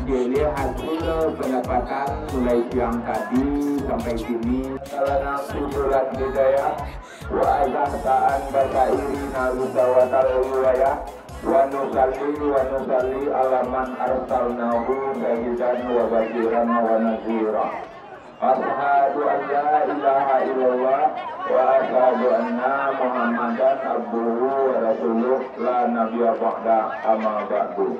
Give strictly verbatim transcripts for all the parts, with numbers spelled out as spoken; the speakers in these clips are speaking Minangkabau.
Jadi, hasil pendapatan mulai siang tadi sampai kini. Salah nafsu bulan hidayah, wa azah ta'an basairi nabi sawatal riwayah, wa nusalli, wa nusalli ala man arsalnahu syahidan wa basyiran wa nazira. Asyhadu an la ilaha illallah, wa asyhadu anna Muhammadan abduhu wa rasuluh, la nabiyya ba'da, amma ba'du.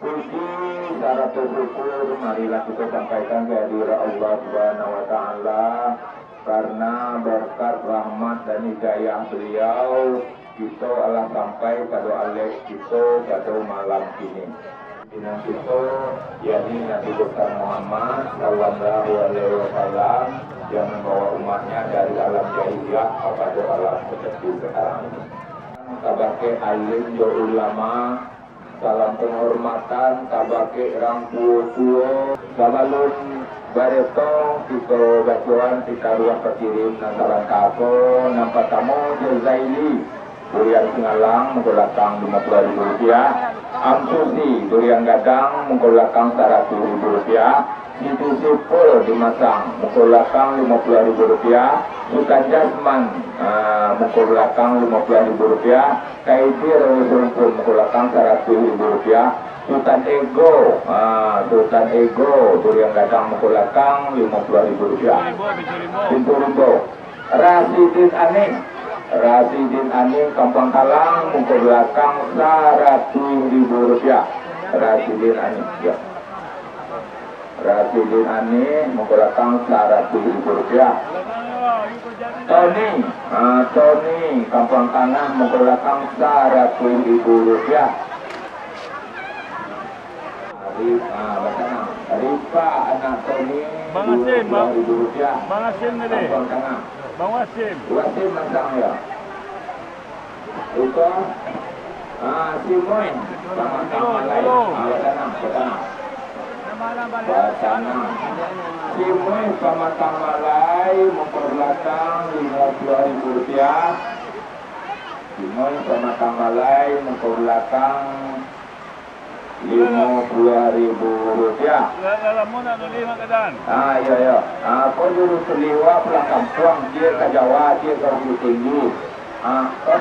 Puji sarato syukur marilah kito sampaikan ka hadirat Allah Subhanahu wa Ta'ala, karena berkat rahmat dan hidayah Beliau, kito alah sampai pado alek kito pado malam kini. Pimpinan kito, yakni Nabi Besar Muhammad sallallahu alaihi wasallam, yang membawa umatnya dari alam jahiliyah kapado alam seperti sekarang ini. Kabake alim jo ulama, salam penghormatan kabake urang tuo-tuo. Sabalun bareto, kito bacoan pitaruah pakirim nan salangkah ko. Nan partamo, Jazaili, durian Singalang, muko balakang limo puluah ribu rupiah. Amsusi, durian gadang, muko balakang saratuih ribu rupiah. Siti Sipul di Masang, muko balakang limo puluah ribu rupiah. Sutan Jasman, ah, muko balakang limo puluah ribu rupiah. Kaidir Rumpun, muko balakang saratuih ribu rupiah. Sutan Ego, ah, Sutan Ego, durian gadang, muko balakang limo puluah ribu rupiah. Pintu Rimbo. Rasidin Anih, Rasidin Anih, Kampuang Kalang, muko balakang saratuih ribu rupiah. Rasidin Anih, ya. Rasidin Anih, muko balakang saratuih ribu rupiah. Tony, ah, Tony, Kampuang Tangah, muko balakang saratuih ribu rupiah. Ri-, ah, batanang. Rifa anak Tony, Bang Hasim, duo puluah ribu rupiah. Bang Hasim tadi. Kampuang Tangah. Bang Hasim. Wasim Masang, ya. Iko, ah, Simoin, Pamatang Malai. Ah, batanang, batanang. Batanang. Simoin Pamatang Malai, muko balakang limo puluah ribu rupiah. Simoin Pamatang Malai, muko balakang limo puluah ribu rupiah. Lah, lah lamo nak tulih, Mak Kadan? Ah, iyo, iyo. Ah, ko juru tulih wak pulang kampuang, ciek ka Jawa, ciek ka Bukittinggi. Ah, ko?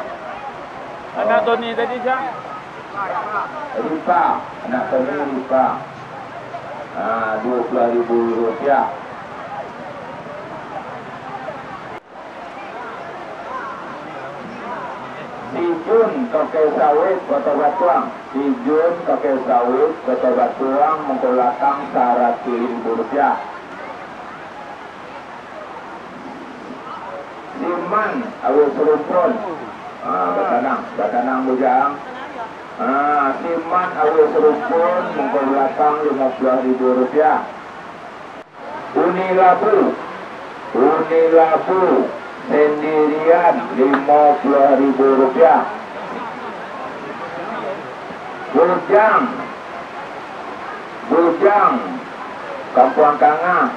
Anak Tony tadi, Cak? Rifa, anak Tony Rifa. Ah, duo puluah ribu rupiah. Si Jun, Tokek Sawit, Koto Batuang. Si Jun, Tokek Sawit, Koto Batuang, muko balakang saratuih ribu rupiah. Si Man, Awik Serumpun. Ah, batanang, batanang, Bujang. Ah, si Man, Awik Serumpun, muko balakang limo puluah ribu rupiah. Uni Labu, Uni Labu, sendirian, limo puluah ribu rupiah. Bujang, Bujang, Kampuang Tangah,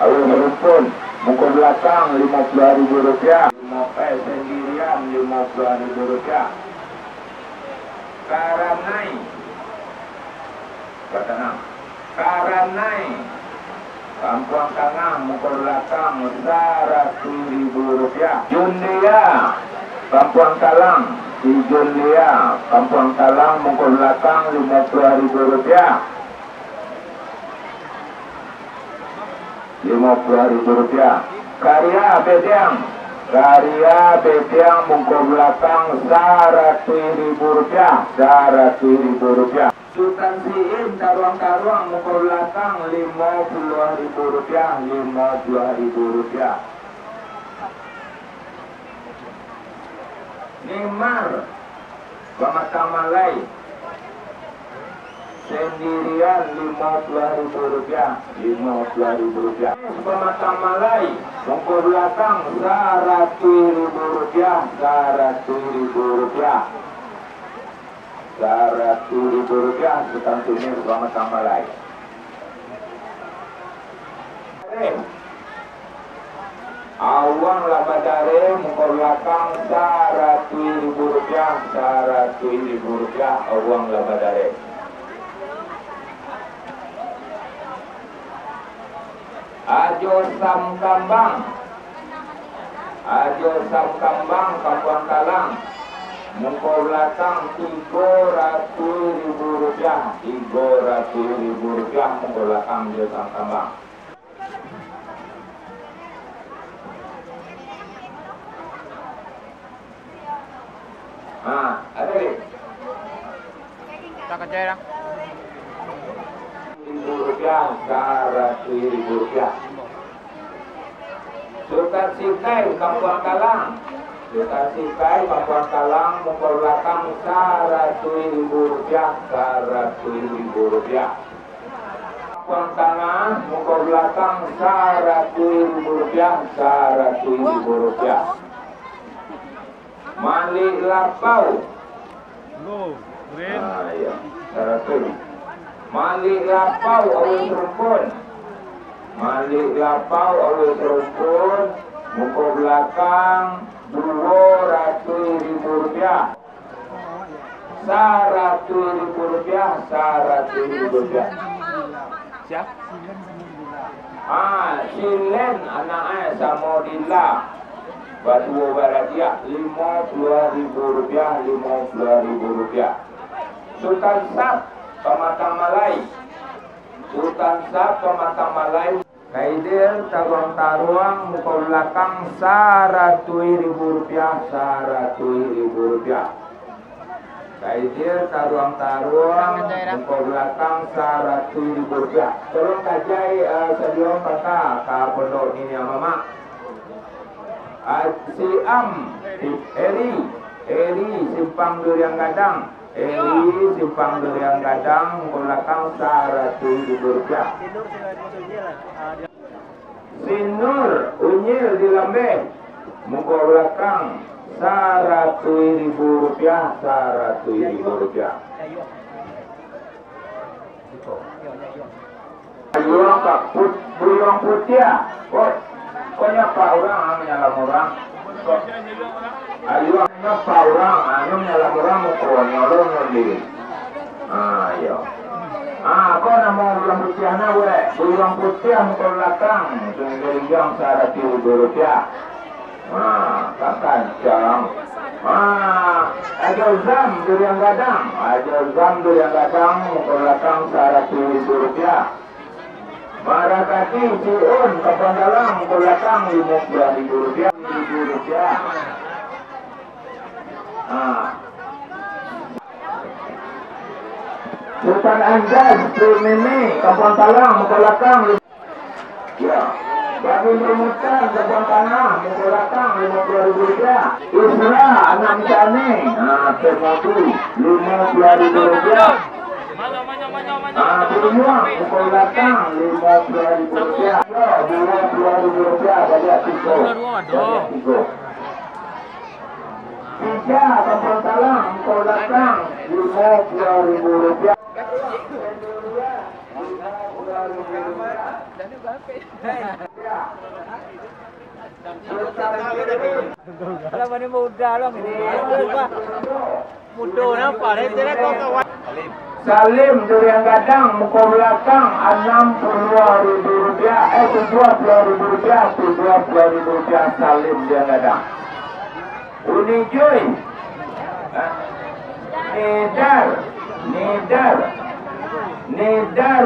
Awik Serumpun, muko balakang, limo puluah ribu rupiah. Limo, eh, sendirian, limo puluah ribu rupiah. Karanai. Batanang. Karanai. Kampuang Tangah, muko balakang, saratuih ribu rupiah. Jundia, Kampuang Talang. Si Jundia, Kampuang Talang, muko balakang, limo puluah ribu rupiah. Limo puluah ribu rupiah. Karya Bediang. Karya Bediang, muko balakang, saratuih ribu rupiah. Saratuih ribu rupiah. Sutan Siin, Taruang-Taruang, muko balakang, limo puluah ribu rupiah. Limo puluah ribu rupiah. Nimar, Pamatang Malai, sendirian, limo puluah ribu rupiah, limo puluah ribu rupiah. Pamatang Malai, muko balakang, saratuih ribu rupiah, saratuih ribu rupiah. Saratuih ribu rupiah, Sutan Tumis, Pamatang Malai. Eh, Awang lah badareh, muko balakang, saratuih ribu rupiah, saratuih ribu rupiah, Awang lah badareh. Ajo Sam Kambang. Ajo Sam Kambang, Kampuang Talang. Muko balakang tigo ratuih ribu rupiah. Tigo ratuih ribu rupiah muko balakang Ajo Sam Kambang. Ha, ado lagi? Ribu rupiah, saratuih ribu rupiah. Sutan Sikai, Kampuang Talang. Sutan Sikai, Kampuang Talang, muko balakang saratuih ribu rupiah, saratuih ribu rupiah. Kampuang Tangah, muko balakang saratuih ribu rupiah, saratuih ribu rupiah. Malik Lapau. Ah, iyo. Saratuih. Malik Lapau, Awai Sarumpun. Malik Lapau, Awai Sarumpun. Muko balakang duo ratuih ribu rupiah. Saratuih ribu rupiah, saratuih ribu rupiah. Sia? Ah, Silen anak e samo Dila. Baduo baradiak, limo puluah ribu rupiah, limo puluah ribu rupiah. Sutan Sap, Pamatang Malai. Sutan Sap, Pamatang Malai. Kaidir taruang-taruang, muko balakang saratuih ribu rupiah, saratuih ribu rupiah. Kaidir taruang-taruang, muko balakang saratuih ribu rupiah. Tolong kajai, eh, sadonyo pata ka pondok niniak mamak. Ah, si Am, Eri, Eri, Simpang Durian Gadang, Eri, Simpang Durian Gadang, muko balakang saratuih ribu rupiah. Si Nur, Unyil di Lambeh, muko balakang saratuih ribu rupiah, saratuih ribu rupiah. Ayuang ka put-, Buyuang Putiah. Kok, kok nyapak urang, ah, manyalam urang? Kok, ayuang nyapak urang, ah, manyalam urang, mukonyo lo nundin. Ah, iyo. Ah, ko namo Buyuang Putiah na, buek? Buyuang Putiah muko balakang, sungguah rinjang saratuih ribu rupiah. Ha, kan kancang. Ha, Ajo Zam Durian Gadang. Ajo Zam Durian Gadang, muko balakang saratuih ribu rupiah. Barakati Siun Kampuang Talang, muko balakang limo puluah ribu rupiah. Ribu rupiah. Ha. Sutan Anjas, Cik Mimi, Kampuang Talang, muko balakang. Ya. Bagi Rumutan, Kampuang Tangah, muko balakang, limo puluah ribu rupiah. Isra, anak Micane, nah, Termodu, limo puluah ribu rupiah. Ah, Buyuang, muko balakang, limo puluah ribu rupiah. Ya, limo puluah ribu rupiah, baliak tigo. Baliak tigo. Tiga, Kampuang Talang, muko balakang, limo puluah ribu rupiah. Alah, mani muda lah, ini. Muda nampak, dari sini kau kawan. Salim Durian Gadang, muko balakang, anam puluah ribu rupiah, eh, tujuah puluah ribu rupiah, tujuah puluah ribu rupiah, Salim Durian Gadang. Uni Jui. Nidar, Nidar, Nidar,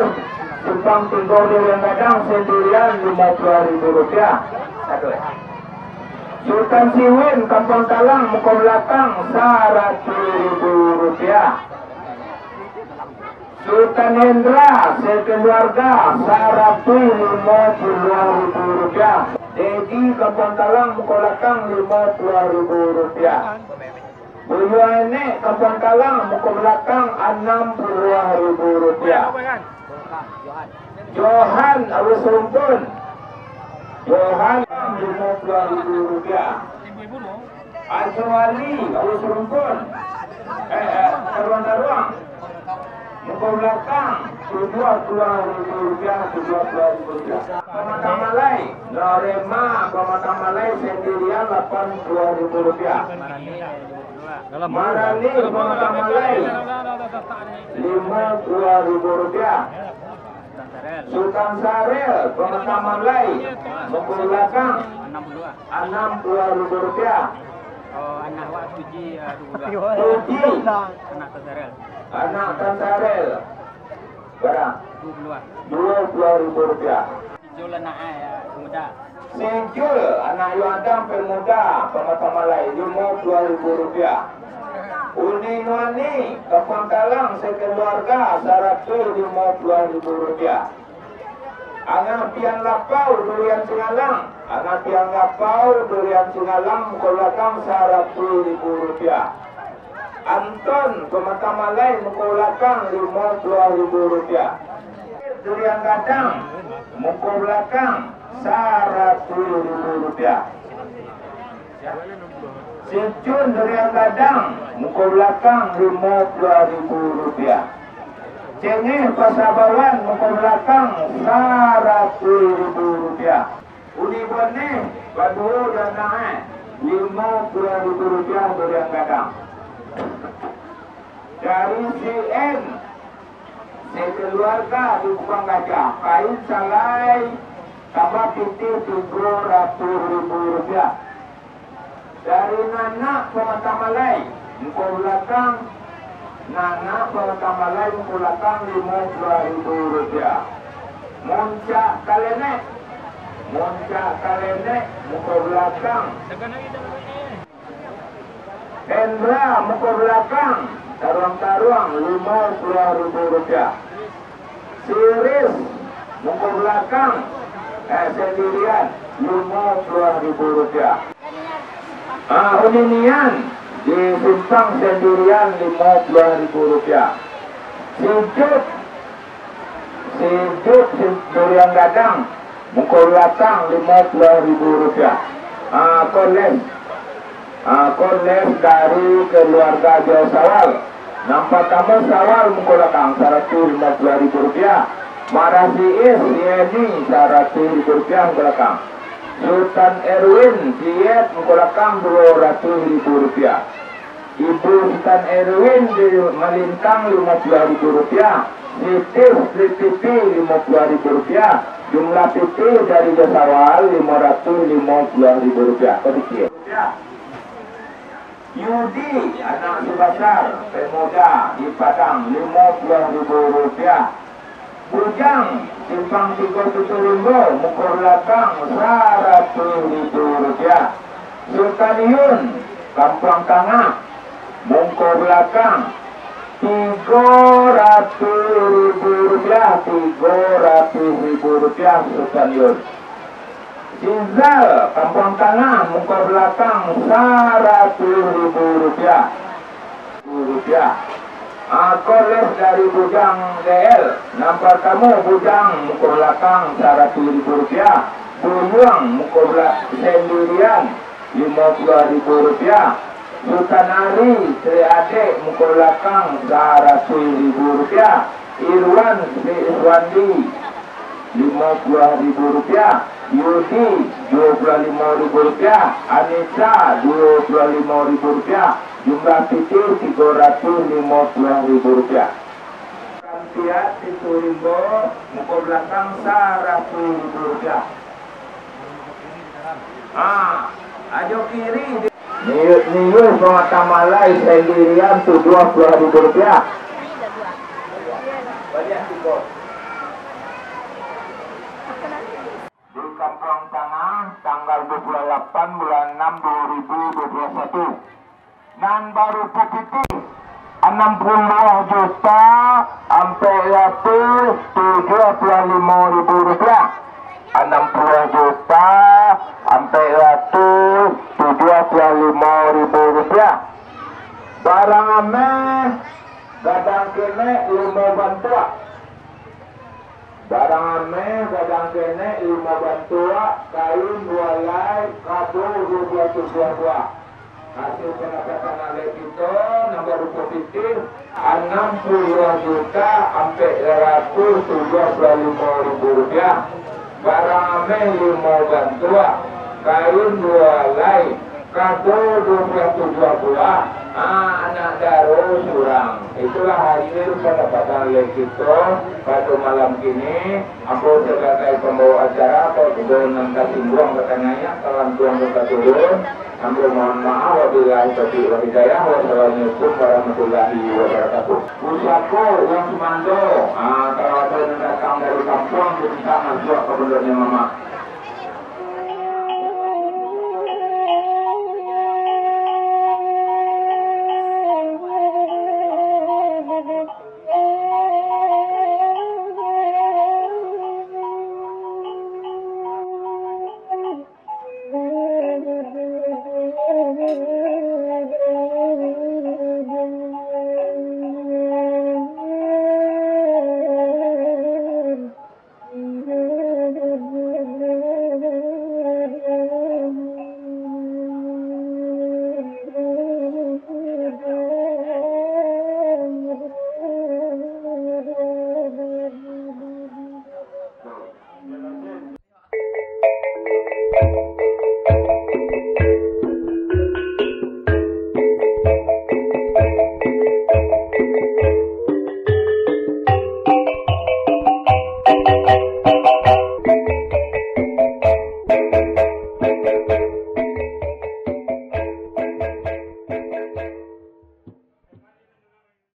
Simpang Tigo Durian Gadang sendirian, limo puluah ribu rupiah. Aduh. Sutan Siwin, Kampuang Talang, muko balakang, saratuih ribu rupiah. Sutan Hendra, sekeluarga, saratuih limo puluah ribu rupiah. Dedi Kampuang Talang, muko balakang, limo puluah ribu rupiah. Buyuang Enek, Kampuang Talang, muko balakang, anam puluah ribu rupiah. Johan, Awai Sarumpun. Johan, limo puluah ribu rupiah. Ajo Ali, Awai Sarumpun. Eh, eh, Taruang-Taruang. Muko balakang, tujuah puluah ribu rupiah, tujuah puluah ribu rupiah. Pamatang Malai, Norema, Pamatang Malai sendirian, lapan puluah ribu rupiah. Marani, Pamatang Malai, limo puluah ribu rupiah. Sultan Sarel, Pematang Malai, muko balakang, anam puluah ribu rupiah. Oh, anak awak Suji, eh, dua puluh. Suji. Anak Tan Sarel. Anak Tan Sarel. Bara? Dua puluh. Dua puluh ribu rupiah. Sijul anak, eh, muda. Sijul anak Yu Adam Pemuda, Pematang Malai, limo puluah ribu rupiah. Uni Nuani, Kampung Talang, sekeluarga, saratuih limo puluah ribu rupiah. Angah Pian Lapau, Durian Singalang, Angah Pian Lapau, Durian Singalang, muko balakang, saratuih ribu rupiah. Anton, Pematang Malai, muko balakang, limo puluah ribu rupiah. Durian Gadang, muko balakang, saratuih ribu rupiah. Sijul Durian Gadang, muko balakang, limo puluah ribu rupiah. Cengeh Pasar Bawang, muko balakang, saratuih ribu rupiah. Uni Boneh, baduo jo anak, eh, limo puluah ribu rupiah Durian Gadang. Dari C N, sekeluarga di Kupang Gajah, kain salai, tambah pitih, tigo ratuih ribu rupiah. Dari Nanak Pematang Malai, muko balakang, Nanak Pematang Malai, muko balakang, limo puluah ribu rupiah. Muncak Kalenek, Muncak Kalenek, muko balakang. Hendra, muko balakang, taruang-taruang, limo puluah ribu rupiah. Siris, muko balakang, eh, sendirian, limo puluah ribu rupiah. Ah, Uni Nian, di Simpang Sendirian, limo puluah ribu rupiah. Sijup, Sijup, Durian Gadang, muko balakang, limo puluah ribu rupiah. Ah, ko les. Ah, ko les dari keluarga Jo Sawal. Nan partamo Sawal, muko balakang, saratuih limo puluah ribu rupiah. Marah Is, Yeni, saratuih ribu rupiah, muko balakang. Sultan Erwin, Diet, muko balakang, duo ratuih ribu rupiah. Ibu Sultan Erwin di Malintang, limo puluah ribu rupiah. Siti Sri Pipi, limo puluah ribu rupiah. Jumlah pitih dari Jo Sawal, limo ratuih limo puluah ribu rupiah. Ko dikit. Yudi, anak Subasar, pemuda di Padang, limo puluah ribu rupiah. Bujang, Simpang Tigo Tutulimbo, muko balakang, saratuih ribu rupiah. Sultan Yun, Kampuang Tangah, muko balakang, tigo ratuih ribu rupiah, tigo ratuih ribu rupiah, Sultan Yun. Sizal, Kampuang Tangah, muko balakang, saratuih ribu rupiah. Rupiah. Ah, ko les dari Bujang D L. Nan partamo Bujang, muko balakang, saratuih ribu rupiah. Buyuang, muko bala-, sendirian, limo puluah ribu rupiah. Sultan Ari, Sri Adek, muko balakang, saratuih ribu rupiah. Irwan, Sri Iswandi, limo puluah ribu rupiah. Yudi, duo puluah limo ribu rupiah. Anisa, duo puluah limo ribu rupiah. Jumlah pitih, tigo ratuih limo puluah ribu rupiah. Kantiat Pitu Rimbo, muko balakang, saratuih ribu rupiah. Ha, ajo kiri di Niu-, niu Pematang Malai sendirian, tujuah puluah ribu rupiah. Di Kampuang Tangah, tanggal dua puluh lapan bulan enam dua ribu dua puluh satu. Nan barupo pitih, anam puluah juta ampek ratuih tujuah puluah limo ribu rupiah. Anam puluah juta ampek ratuih tujuah puluah limo ribu rupiah. Barang ameh, gadang kenek, limo bantuak. Barang ameh, gadang kenek, limo bantuak, kain duo alai, kado duo puluah tujuah buah. Hasil pandapatan alai kito, nan barupo pitih, anam puluah juta ampek ratuih tujuah puluah limo ribu rupiah. Barang ameh, limo bantuak, kain duo alai, kado duo puluah tujuah buah. Ah, anak daro surang. Itulah hasil pandapatan lai kito pado malam kini. Ambo sabagai pambawa acara, apabilo nan tasingguang, tatanyayak, talantuang, taturun, ambo mohon maaf. Wabillahi taufiq wal hidayah. Wassalamualaikum warahmatullahi wabarakatuh. Pusako yang sumando, ah, kalau ado nan datang dari kampuang, mintak masuak ka pondoknyo mamak.